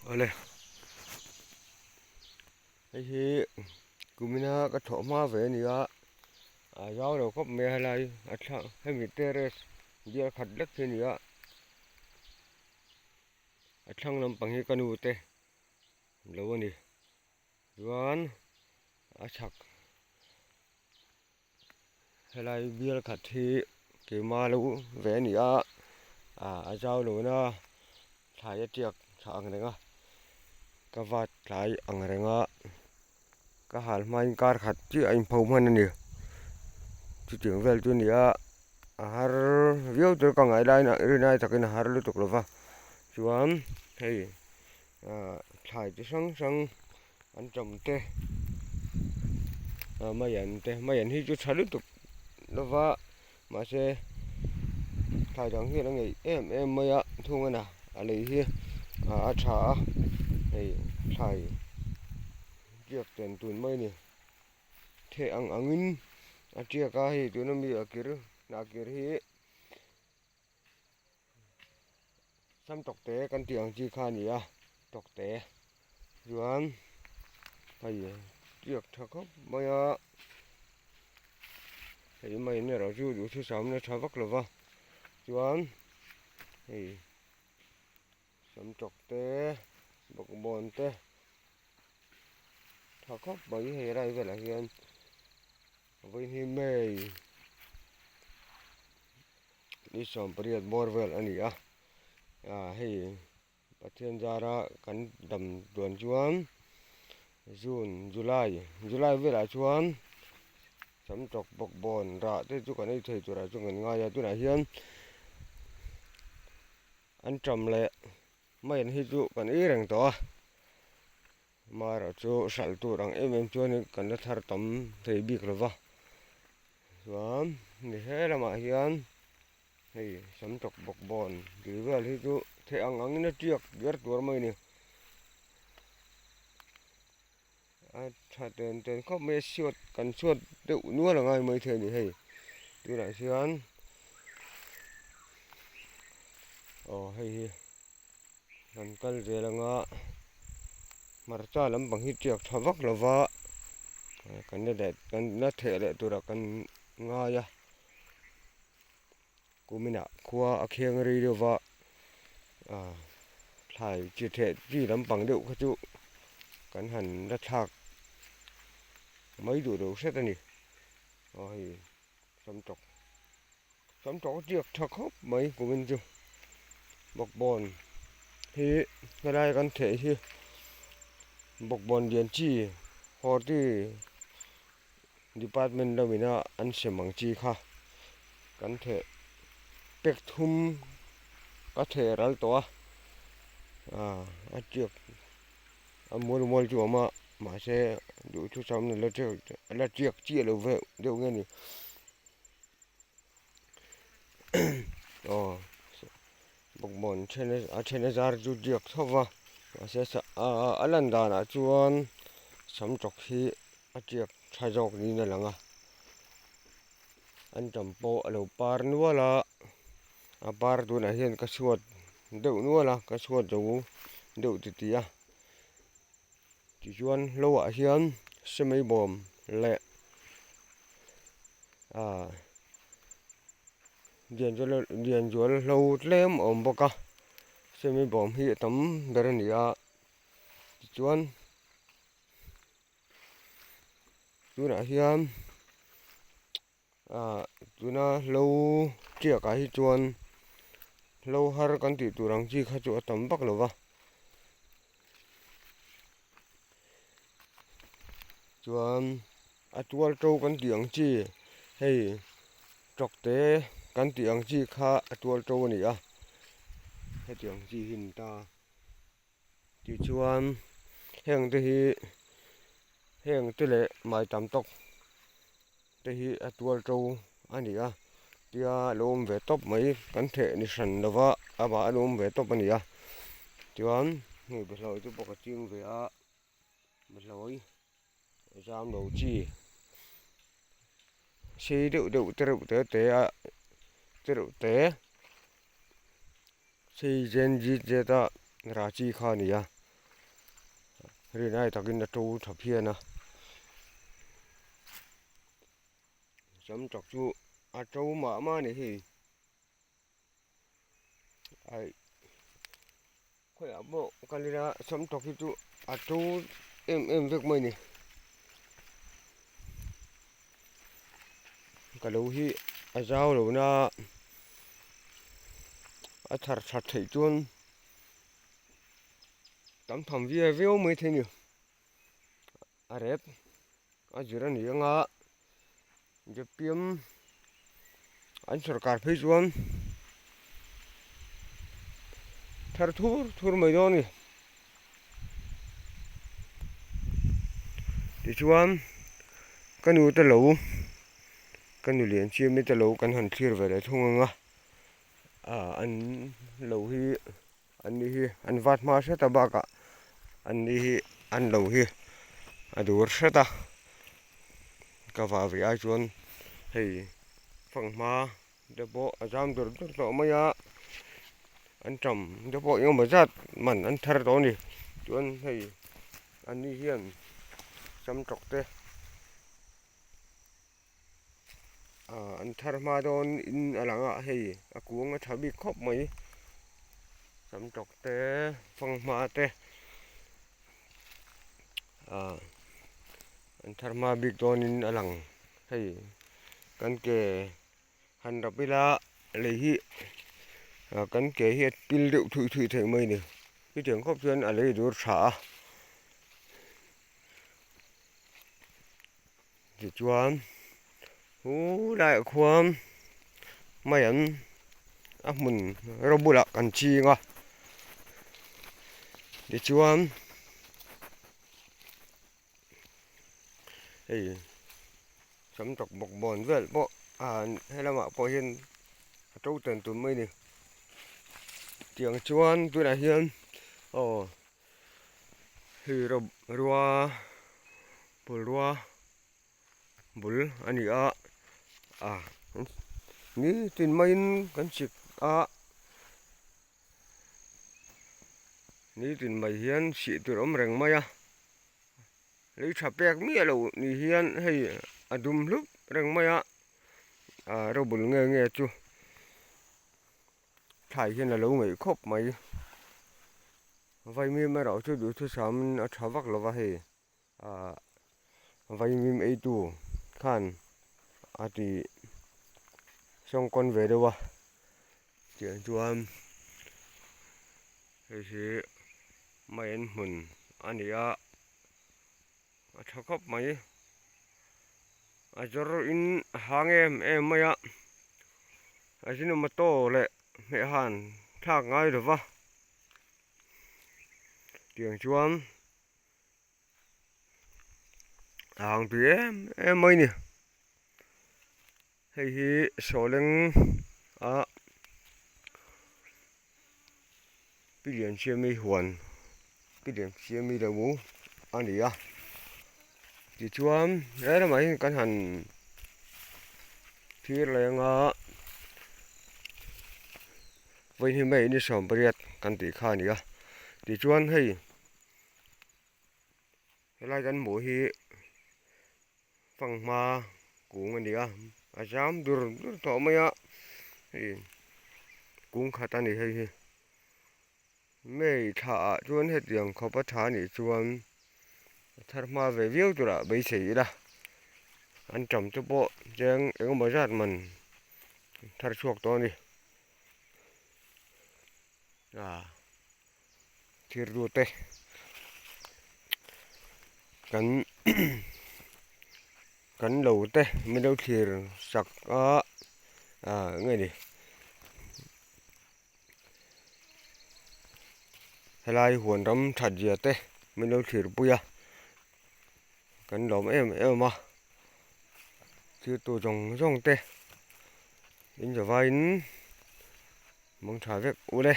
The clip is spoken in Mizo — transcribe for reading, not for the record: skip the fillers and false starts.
Awle hei hi kumina ka thawh hma ve a ni a a zau lo khawp mai a helai a thla hemi terrace bial khat lek hi a ni a a thlang lampang hi ka nu te lo a ni chuan a chhak helai bial khat hi keimah lo ve a ni a ah a zau lo na thlai a tiak tha ang reng a ka vat tlai ang reng a ka hal hmain kar khat chiah a inpho hman a ni chutiang vel chu a ni a a har viau tur ka ngaih laiin rinai takin a har lutuk lo va chuan hei ah thlai chi hrang hrang an chawm te ah maian te maian hi chu tha lutuk lova mahse thlai dang hian a ngeih em em mai a thung a na a lei hi ah a tha a hei thlai tiak ten tun mai a ni theh ang angin a tiak a hei tuna mi a kir hnah kir hi. Sam tawkte kan tih ang chi kha a ni a tawkte chuan hei tiak tha khawp mai a hei mai in erawh chu duhthusam na tha vak lo va chuan hei sam tawkte bawkbawn te tha khawp mai hei rai velah hian vawiin hi May. Ni 18 bawr vel a ni a ah hei Pathian zara kan dam duan chuan June July July velah chuan sam tawk bawk bawn rah te chu kan ei thei turah chuan kan ngai a tunah hian an ṭam leh mai an hi chu kan ei reng tawh a amaherawhchu hralh tur ang em em chuan kan la thar tam thei bik lo va. Chuan ni he lamah hian hei sam tawk bawk bawn tih vel hi chu theih ang angin a tiak diar tuar mai a ni. A tha ten ten khawp mai a suat kan suat deuh nual a ngai mai thei a ni hei tunah hian aw hei hi kan kal zel anga hmarcha lampang hi tiak tha vak lo va kan la leh kan la theh leh turah kan ngai a kuminah khua a kheng rei deuh va ah thlai chi theh chi lampang deuh kha chu kan han la thlak mai duh lo hret a ni aw hei samtawk. Tam tawk a tiak tha khawp mai kumin chu bawkbawn hi helai kan theh hi bawkbawn lian chi horti department lamina an sem ang chi kha kan theh pek thum ka theh ral tawh a ah a tiak a mual mual chu a awm a mahse duhthusam la la tiak chiah lo ve deuh nge ni. Aw bawkbawn then a then a zar chu diak tho va mahse a lan danah chuan sam tawk hi a tiak tha zawk niin a lang a an tam pawh a lo par nual a a par tunah hian ka chhuat deuh nual a ka chhuat zo deuh titih a tichuan hlo ah hian semei bawm leh ah lianzual hlo tlem a awm bawk a semi bawm hi a tam ber a ni a tichuan tunah hian ah tuna hlo tiak ah hi chuan hlo har kan tih tur ang chi kha chu a tam vak lo va chuan a tual to kan tih ang chi hei tawk te kan tih ang chi kha a tual to a ni a hetiang chi hi a ni ta tichuan heng te hi heng te leh mai tam tawk te hi a tual to a ni a tia lo awm ve tawp mai kan theh ni hran lova amah a lo awm ve tawp a ni a chuan hei bawlhhlawh chu pawh ka ching ve a bawlhhlawh zam lo chi sei deuh deuh te reuh te te a te reuh te sei zen zit zet a rah chi kha a ni a. Rinai takin a to tha phian a. Samtak chu a to mah mah a ni hei. Aih khawiah pawh kal ila samtak hi chu a to em em vek mai a ni. Ka lo hi a zau lo na a thar that theih chuan tam tham viau viau mai thei a ni. A rep a zir a ni anga Japiam an sorkar phei chuan thar thur thur mai dawn a ni. Tichuan ka nu te lo ka nu lian chiami te lo kan han thlir ve leh thung ang a ah an lo hi an ni hi an vat hma hret a bakah an ni hi an lo hi a dur hret a ka vah ve ai chuan hei fanghma te pawh a zam dur dur tawh mai a an tam te pawh eng emaw zat man an thar tawh a ni chuan hei an ni hian sam tawk te. Ah an thar hma dawn in a lang a hei a kung a tha bik khawp mai sam tawk te fanghma te ah an thar hma bik dawn in a lang hei kan ke han rap ila lei hi ah kan ke hi a pil deuh thuih thuih theih mai a ni hetiang khawp chuan a lei dur tha a. Tichuan hu laiah khuan mai an a hmun ro bulah kan ching a tichuan hei sam tawk bawk bawn vel pawh a helamah pawh hian a to tan tun mai a ni tiang chuan tunah hian aw. Hei rua pawl rua bul a ni a ah nitin maiin kan chik a nitin mai hian sih tur a awm reng mai a lei tha pek miah loh ni hian hei a dum hlup reng mai a ah ro bul nge nge chu. Thlai hian a lo ngaih khawp mai. Vaimim erawh chu duhthusam a tha vak lova hei ah vaimim eitu khan a ti sawngkawn ve deuh a tiang chuan hei hi main hmun a ni a a tha khawp mai a zawr in a hang em em mai a ajinomoto leh hmeh han thlak ngai lo va tiang chuan a hang tui em em mai a ni hei hi sawhleng a Pi Liansiami huan Pi Liansiami lo a ni a tichuan he lamah hian kan han thlir leh anga vawiin hi May ni 18 kan tih kha a ni a tichuan hei helai kan hmuh hi fanghma kung a ni a a zam dur dur tawh mai a hei kung khat a ni hei hi May thla ah chuan hetiang khawp a tha anih chuan a thar hma ve viau turah beisei ila an tam te pawh cheng engemaw zat man thar chhuak tawh a ni ah. Thirtu te kan kan lo te min lo thlir sak a ah eng nge ni helai huan ram that zia te min lo thlir pui a kan lawm em em a thirtu zawng zawng te in zavaiin mangtha vek ule.